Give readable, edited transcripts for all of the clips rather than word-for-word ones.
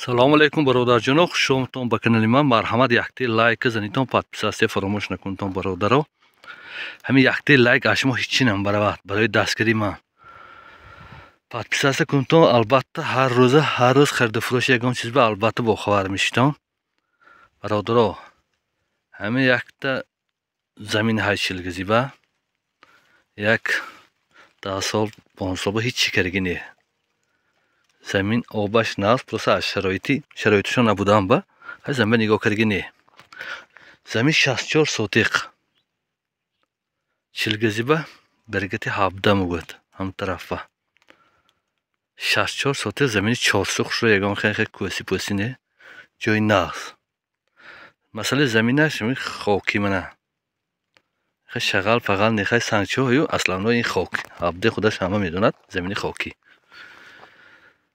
Салому алейкум, бародарҷоно, хушомадтон ба канали ман. Марҳамат, якте лайк занитон, подписаться фаромӯш накунтон, бародаро. Ҳамин якте лайк аз шумо ҳеҷ чи намебаравад барои дастгирии ман. Подписаться кунтон, албатта ҳар рӯза, ҳар рӯз хариду фурӯши ягон чиз ба албатта бохабар мешитон. Бародаро, ҳамин якта замин ҳай чилгизиба як 10 сол, 15 сол ҳеҷ чи кардаги не. Замин обаш наст, просто аз шароиташон набудан ба ҳай замин нигоҳ кардаги не. Замин 64 сотиқ. Чилгазиба баракати 17 мегӯяд ҳам тарафа. 64 сотиқ замини чорсух шуда, ягон хел кӯси пӯси не, ҷои нағз. Масъалаи заминаш хоки мана. Шағал фағал нехай сангчоҳ ю аслан ин хок. 17 худаш ҳама медонад, замини хокӣ.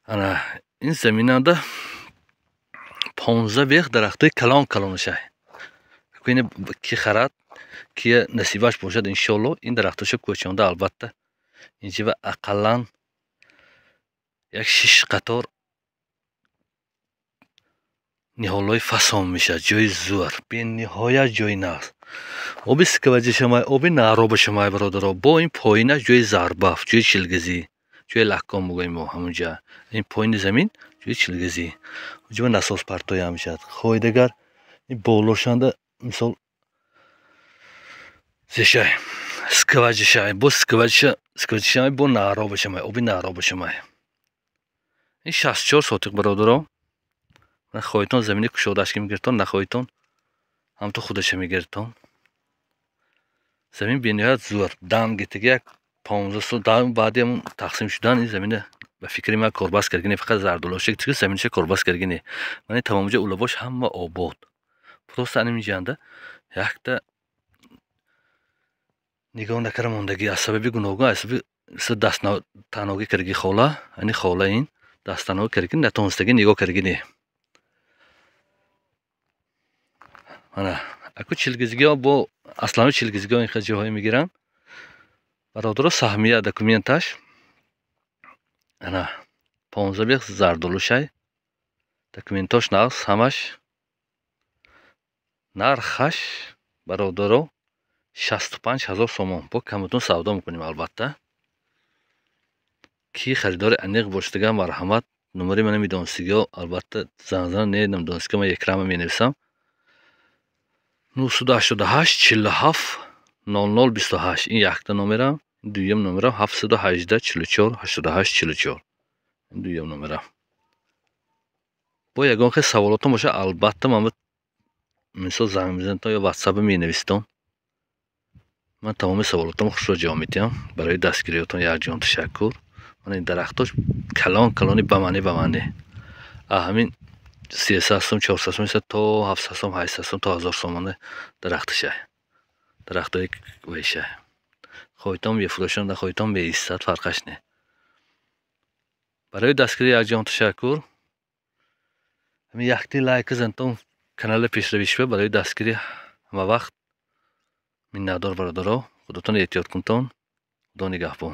Ана ин заминанда 15 бех дарахтои калон калонашай. Ин ки харад, ки насибаш бошад, иншоалло ин дарахтоша кӯчонда албатта инҷива ақаллан як 6 қатор ниҳолҳои фасон мешавад. Ҷои зӯр, бениҳоят ҷои нағз. Оби скважина шамай, оби наҳробашамай, бародаро. Бо ин поинаш ҷои зарбаф, ҷои чилгизӣ, ҷои лаккон мегӯем мо ҳамунҷа. Ин поини замин ҷои чилгизӣ. Ҷои насос партоя мешавад. Хоҳед агар ин болошанда мисол зешай, скважина шай, бо скважина шамай, бо наҳробашамай, оби наҳробашамай. Ин 64 сотиқ, бародаро. Хоҳедтон замини кушодааш ки мегиртон, нахоҳедтон ҳамто худаша мегиртон. Замин бениҳоят зӯр. Дан гитаги як 15 сол баъди ҳамун тақсим шудан ин замина ба фикри ман корбаст кардаги не, фақат зардолоша заминаша корбаст кардаги не. Ман тамомҷа улабош ҳама обод. Просто анаминҷанда якта нигоҳ накарда мондагӣ аз сабаби гуногун, аз сабаби дасттаногӣ кардаги хола, ани хола ин дасттаногӣ кардаги натонистагӣ нигоҳ кардаги не. Ана аку чилгизгиҳо бо аслан чилгизгиҳо ин хел ҷоҳое мегиранд. Бародаро, саҳмия документаш ана 15 бех зардолушай. Документош нағз ҳамаш. Нархаш, бародаро, 65 ҳазор сомон. Бо камутон савдо мекунем албатта. Ки харидори аниқ бошадаган, марҳамат, номери мана медонистагиҳо албатта занг зана, не намедонистагиҳо ман экрама менависам. 988 47 00 28 ин якта номерам, дуюм номерам 718 44 88 44 ин дуюм номерам. Бо ягон хел саволотон бошад, албатта ман мисол занг мезанедтон ё ватсапа менависитон. Ман тамоми саволотонро хушро ҷавоб медиҳам. Барои дастгириётон якҷон ташаккур. Ман ин дарахтош калон калони бамаъни бамаъни. Ҳамин 300 сом, 400 сом то 700 сом, 800 сом то 1000 сомона дарахташай. Дарахтои вайшай. Хоҳитон мефурӯшанд, нахоҳитон меистад, фарқаш не. Барои дастгирӣ якҷон ташаккур. Ҳамин якти лайк зантон канали пешравӣ шава. Барои дастгирӣ ҳама вақт миннатдор, бародаро. Худотон эҳтиёт кунтон. Худо нигаҳбон.